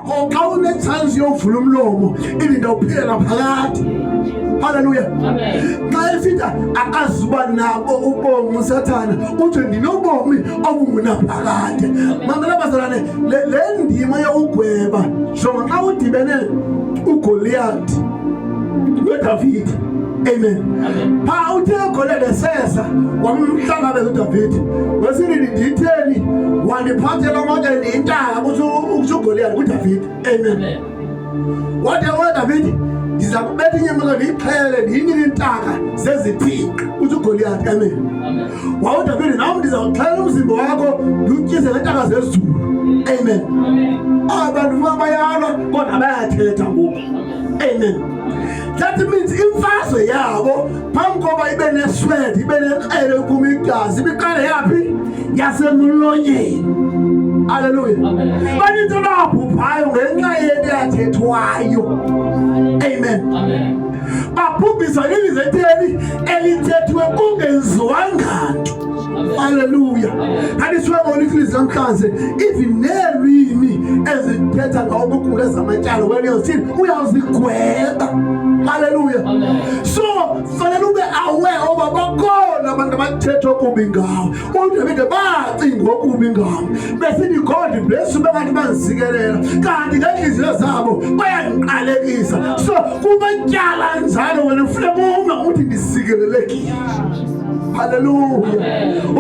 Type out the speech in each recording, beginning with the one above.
Or xa unetshansi yovula umlomo ilinda uphile naphakade. Haleluya. Xa esithi akazuba nabo ubomi uSathana uthi ndinobomi obungunaphakade. Mamela bazalwane, le ndima yokugweba jonga xa udibene uGoliyathi noDavide. Amen. Pha uthe uGoliyathi esesa wamhlangabeza uDavide. Wesithi nditheni wandiphathela amatye ndiyintaka kutsho uGoliyathi kuDavide. Amen. Wathi uDavide ndiza kubetha inyamakazi ndiyixhele ndiyinike iintaka zezithixo utsho uGoliyathi. Amen. Wawudavide nam ndiza kuxhela umzimba wakho ndiwutyise ngeentaka zezulu. Amen. Abantu bayalwa kodwa bayathetha ngoku. Amen. That means imfazwe yabo phambi koba ibe neswed ibe nekrele ukuma igazi ibiqale yaphi yasemlonyeni. Haleluya. Baninzi ababhubhayo ngenxa yento yathethwayo. Amen. Babhubhiswa lilizwi etheni elithethiwe kungenziwanga nto. Haleluya. Andiswe ngolithi ilizwi namhlanje even neelwimi ezithetha ngawo ukugula ezamatyala wena uyazithini uyazigweba. Haleluya. So fanele ube aware oba bakhona abantu abathetha okubi ngawe. UDavide bacinga okubi ngawe. Besithi God bless you bengathi bandisikelela kanti ngeenhliziyo zabo bayandiqalekisa. So kumatyala njalo wena ufuneka ume uthi ndisikelelekile. Haleluya.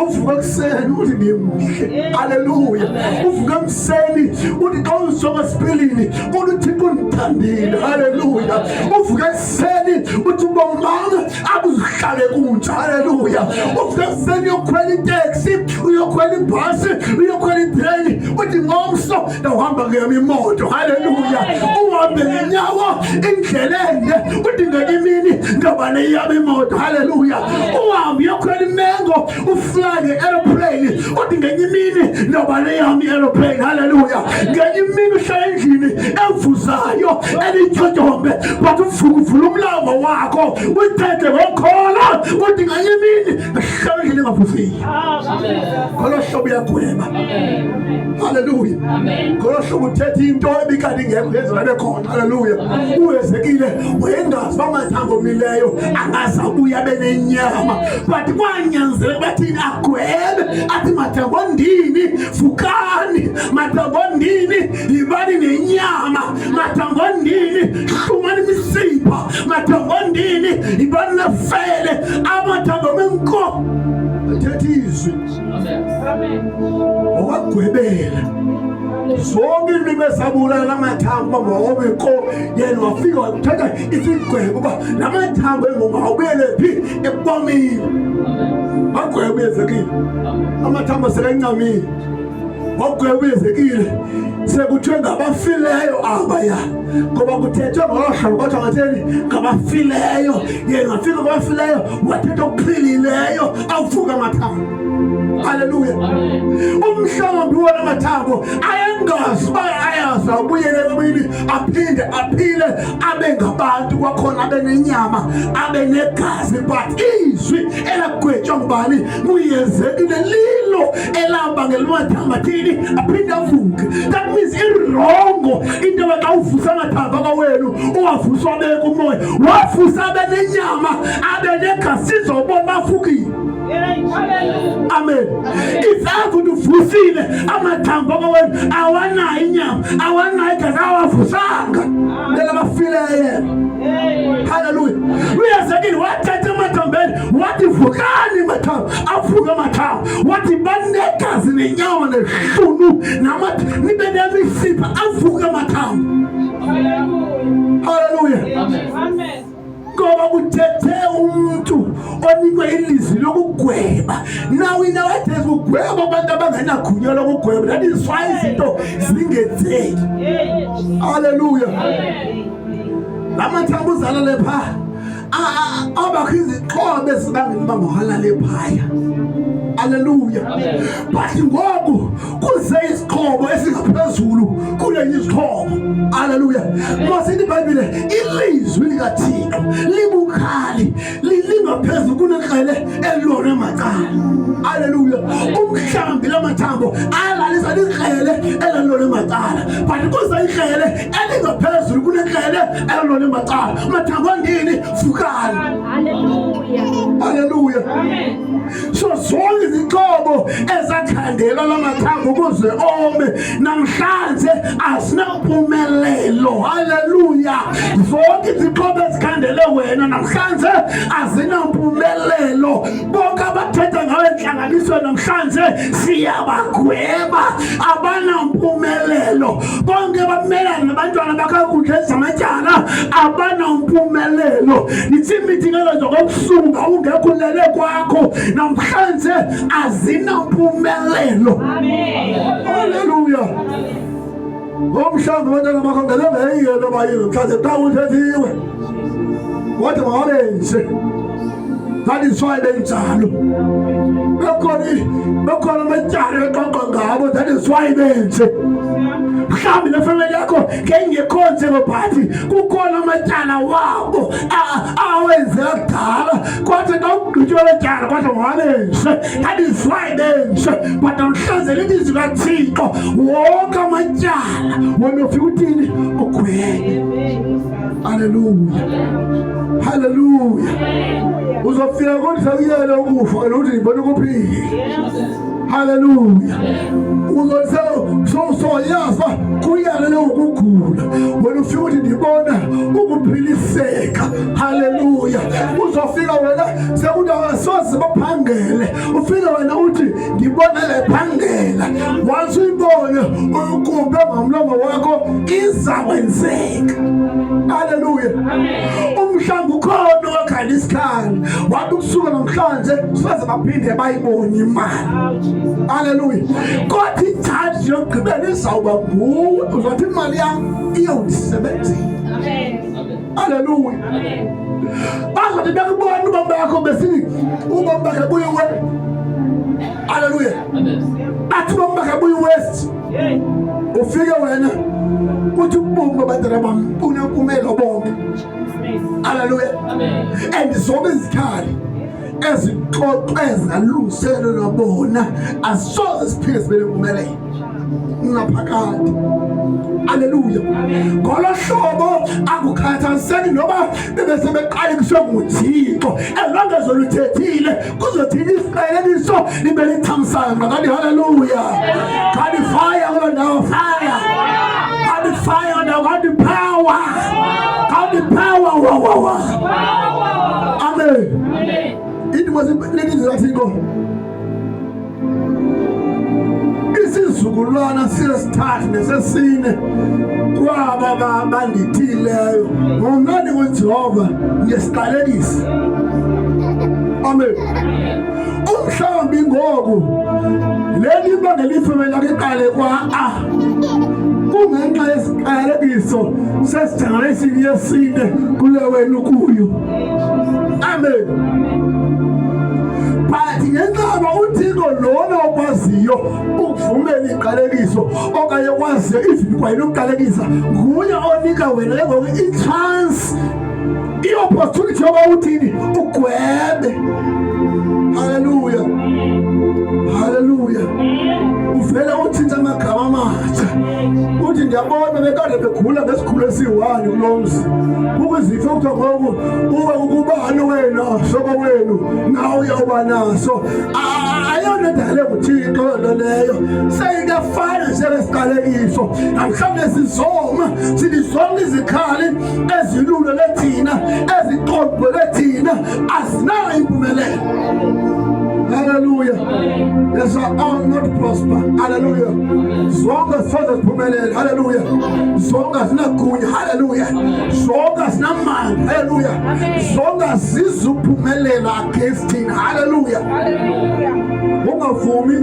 Uvuka ekuseni uthi ndimhle. Haleluya. Uvuka ekuseni uthi xa uzijonga esipilini uthi uThixo undithandile. Haleluya. Uvuka ekuseni uthi ubomi bam abuzihlale kunje. Haleluya. Uvuka ekuseni uyokhwela iteksi, uyokhwela ibhasi, uyokhwela itreyini uthi ngomso ndawuhamba ngeyam imoto. Haleluya. Uhambe ngenyawo indlela ende uthi ngenye imini ndoba neyam imoto. Haleluya. Uhambe uyokhwela imengo ufly nge-aeroplane uthi ngenye imini ndoba neyam i-aeroplane. Haleluya. Ngenye imini uhlala endlini evuzayo elityotyombe but uvuka uvula umlambo wakho uyithethe ngokhola uthi ngenye imini hlala endlini engavuziyo. Ngolo hlobo uyagweba. Haleluya. Ngolo hlobo uthetha into ebikade ingekho yenza ibe khona. Haleluya. UHezekile wayengazi uba amathambo omileyo angaze abuye abe nenyama. But kwanyanzeleka bathini agwebe athi mathambo ndini vukani, mathambo ndini yibani nenyama, mathambo ndini hlumani imisipha, mathambo ndini yibani nefele, amathambo menko ethetha izwi. Wawagwebela zonke iilwimi ezabulala amathambo uba mawome ko yena wafika wathatha isigwebo uba la mathambo engoma awubuyele phi ebomini. Wagweba uYezekile amathambo sekancamile. Wagweba uYezekile sekuthiwe ngabafileyo abaya ngoba kuthethwe ngolo hlobo kodwa ngatheni ngabafileyo. Yena wafika kwabafileyo wathetha okuphilileyo avuka amathambo. Haleluya. Umhlawumbi wona amathambo ayengazi uba ayazi abuyele ebomini aphinde aphile abe ngabantu kwakhona abe nenyama abe negazi but izwi elagwetywa ngubani nguYezekile lilo elabangela amathambo athini aphinde avuke. That means irongo into yoba xa uvusa amathambo akawenu uwavusa abeke umoya wavusa abe nenyama abe negazi sizobona afukile. Amen. If ever uvusile amathambo akawenu awanayo inyama awanayo igazi awavusanga lela bafileyo. Haleluya. UYezekile wathetha emathambeni wathi vukani mathambo avuka amathambo wathi banegazi nenyama nehlunu namathi nibe nemisipha avuka amathambo. Haleluya. Amen. Ngoba kuthethe umuntu onikwe ilizwi lokugweba. Now in our days kugweba abantu abangenagunya lokugweba. That is why izinto zingenzeki. Haleluya. La mathambo uzalale pha abakho izixhobo ezibangela uba mawalale phaya. Aleluya. But ngoku kuze isixhobo esingaphezulu kulenye isixhobo. Aleluya. Masithi iBhayibhile ilizwi likaThixo libukhali lingaphezulu kunekrele elilona macala. Aleluya. Umhlambi lamathambo alalisa likrele elalilona macala. But kuze ikrele elingaphezulu kunekrele elilona macala. Mathambo andini vukani. Hallelujah. Haleluya. Amen. So zonke izixhobo ezakhandelwa la mathambo ukuze ome namhlanje azinampumelelo. Haleluya. Zonke izixhobo ezikhandele wena namhlanje azinampumelelo. Bonke abathetha ngawe entlanganisweni namhlanje siyabagweba abanampumelelo. Bonke bamelana nabantwana bakakuhle ezamatyala abanampumelelo. Ndithi imithi ngelo zokobusuku ungekho ulele kwakho namhlanje azinampumelelo. Haleluya. Ngomhlawumbi abantwana bakho ngelengeyiyento bayile mhlawumbe xa uthethiwe kodwa mawabenze that is why benjalo bekhona bekhona amatyala exoxa ngabo that is why benze mhlawumbi le family yakho ngengekho njengobhathi kukhona amatyala wabo awenzeka kudala kodwa xa kugqitywa le tyala kodwa mawabenze that is why benze but namhlanje lilizwi kathixo wonke amatyala wena ufika uthini ugwebe Haleluya. Haleluya. Uzofika kodwa kuyena ukufa wena uthi ngibona ukuphila. Haleluya. Uzothi so so yafa kuyana lokugula. Wena ufika uthi ndibona ukuphiliseka. Haleluya. Uzofika wena sekuthi abasoze baphangele. Ufika wena uthi ndibona lephangela. Once uyibone ukube ngomlomo wakho izakwenzeka. Haleluya. Umhlanga ukhona owakhala isikhali. Wathi ukusuka namhlanje soze baphinde bayibone imali. Haleluya. Kodwa ijaji yokugqibela izawuba nguwe. Uzothi imali yam iyondisebenzela. Haleluya. Bazothi bekubona ubomi bakho besithi ubomi bakhe buyiwe. Haleluya. Bathi ubomi bakhe buyi-west. Ufike wena uthi ubomi babantwana bam bunempumelo bonke. Haleluya. And zonke izikhali ezixoxe zalungiselelwa bona asoze siphinde sibe nempumelelo naphakade. Haleluya. Ngolo hlobo akukhathaliseki noba bebesebeqalekiswe nguThixo as long as oluthethile kuzothini isiqalekiso libe lithamsanqa. Kanti haleluya. Kanti fire kuloo ndawo, fire. Kanti fire ndawo, kanti power. Kanti power wa wa wa. Amen. Ithi mase lelizwi laThixo isizukulwana sesithathu nesesine kwaba bandithileyo ngomnandi kuJehova ngesiqalekiso. Amen. Umhlawumbi ngoku leli banga lifemela liqale kwa a kungenxa yesiqalekiso sesigeneration yesine kule wena ukuyo. Amen. But ngenxa uThixo lona okwaziyo ukuvumela iqalekiso okanye okwaziyo even kwayena ukuqalekisa nguye onika wena ke ngoku i-chance i-opportunity yoba uthini ugwebe. Haleluya, haleluya. Uvele utshintshe amagama amatsha uthi ndiyabona bekade begula ngesigulo esiyi-one kulo mzi kukho izifo kuthiwa ngoku uba kukubani wena soko wenu nawe uyawuba naso. Ayona edale nguThixo loo nto leyo seyinto efana njengesiqalekiso. Namhlanje sizoma sithi zonke izikhali ezilulele thina eziqoqwele thina azinayo impumelelo. Haleluya. They shall all not prosper. Haleluya. Zonke soze ziphumelele. Haleluya. Zonke azinagunya. Haleluya. Zonke azinamandla. Haleluya. Zonke azizuphumelela against thina. Haleluya. Ungavumi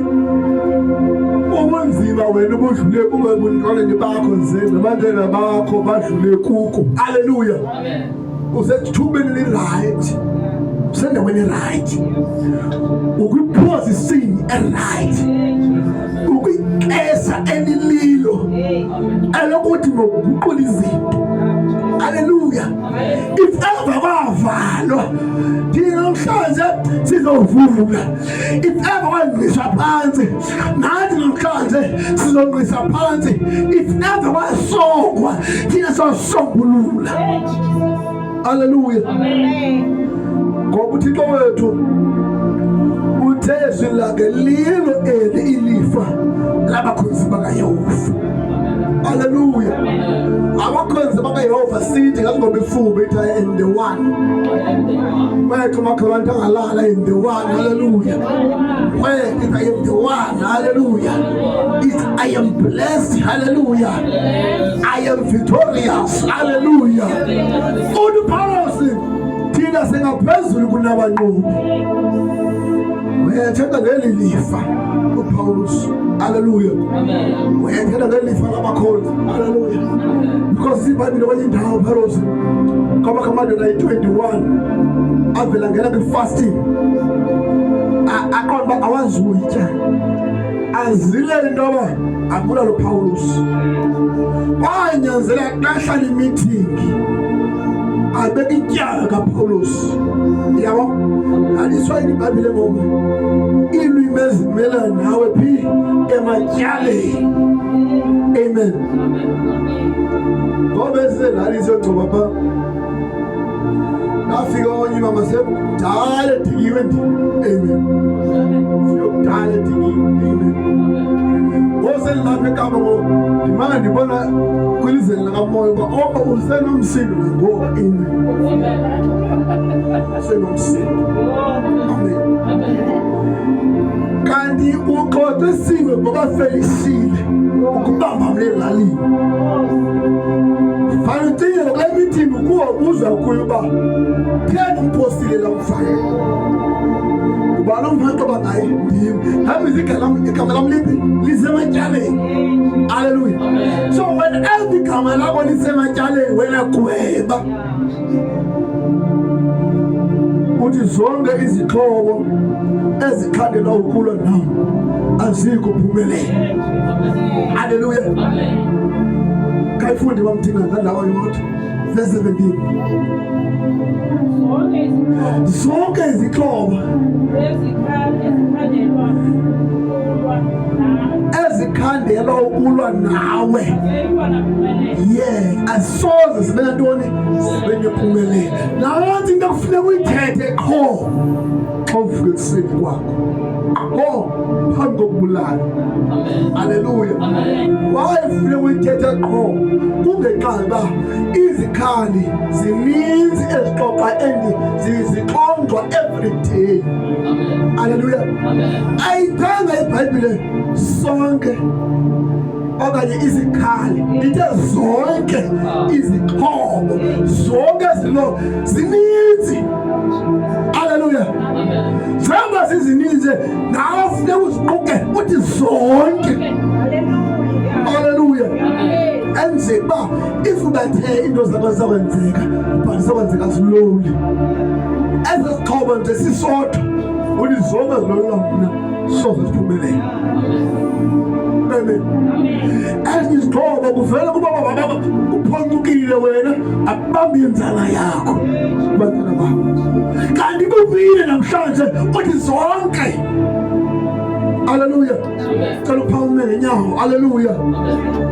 ubunzima wena ubudlule kube buntwaneni bakho nje nabantwana bakho badlule kuko. Haleluya. Usethubeni li-right. Usendaweni erayithi, ukwiphozisini erayithi, ukwixesha elililo elokuthi ngokuguqula izinto. Haleluya! If ever kwavalwa, thina namhlanje sizovula. If ever kwangqiswa phansi, nathi namhlanje sizongqisa phansi. If ever kwasongwa, thina sosombulula. Haleluya! Ngoba uThixo wethu uthe ezwini lakhe lilo eli ilifa labakhonzi bakaYehova. Haleluya! Abakhonzi bakaYehova sithi ngathi ifuba ithi I am the one. Wethu umakhelwane angalala, I am the one. Haleluya! Where if I am the one, hallelujah. It I am blessed, hallelujah. I am victorious, hallelujah. Uthi Paulos, thina singaphezulu kunabanqobi. Uyathetha ngeli lifa uPaulus, hallelujah. Uyathetha ngeli lifa labakhonzi, hallelujah. Because iBhayibhile kwenye indawo Paulos kwabakho amadoda ayi-21 avela ngena kwi-fasting, aqonda uba awazutya, azilele into yoba abulala uPaulus. Kwanyanzeleka kahlala imithingi, abeka ityala kaPaulus. Yabo, aliswa iBhayibhile ngoku, iilwimi ezimelana nawe phi ematyaleni. Amen. Ngoba esizelali siyogcoba pha, nafika onye mama sekudala edikiwe ndi. Amen. Siyokudala edikiwe. Amen. Ngoselapha eKapa ngoku ndimane ndibona kwilizwe lakamoya uba oko usenomsindo nangoku. Amen. Usenomsindo. Amen. Kanti uxoxisiwe ngoba felisile ukubamba mna elalini. Fanele ucinge kule meeting kuwo uza kuyo uba pheni umpostile la mfana. Ubani umfana xoba ngaye? Ndim. Mhlawumbi igama lam liphi? Lisematyaleni. Haleluya. So whenever igama lakho lisematyaleni, wena gweba. Uthi zonke izixhobo ezikhandelwa ukulwa nam azikuphumelela. Haleluya. Kayifundi bamthinga ngandawo yodwa. Verse 17. Zonke izixhobo Zonke izixhobo ezikhandelwa ukulwa nam ezikhandelwa ukulwa nawe aziyikuba nampumelelo. Yeah, asoze zibe nantoni? Zibe nempumelelo. Nantsi into kufuneka uyithethe qho xa uvuka ekuseni kwakho, qho phambi kokubulala. Haleluya. Why funeka uyithethe qho? Kungenxa uba izikhali zininzi ezixoxa and zixongxwa every day. Haleluya. Ayithanga iBhayibhile sonke okanye izikhali, ithe zonke izixhobo, zonke zilo zininzi. Haleluya. Njengoba zizininzi, nawe funeka uziquke uthi zonke. Haleluya. Enzeka uba if ubathe into zakho zizakwenzeka, but zizakwenzeka slowly. Ezi zixhobo nje sisodwa, uthi zonke zilolwa mna, soze siphumelele. Amen. Ezinye izixhobo kuvele kuba baba uphoncukile wena, akubambi inzala yakho, bantwana bakho. Kanti kuvile namhlanje uthi zonke. Haleluya. Cela uphawume ngenyawo. Haleluya.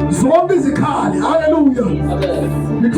Zonke izikhali. Haleluya.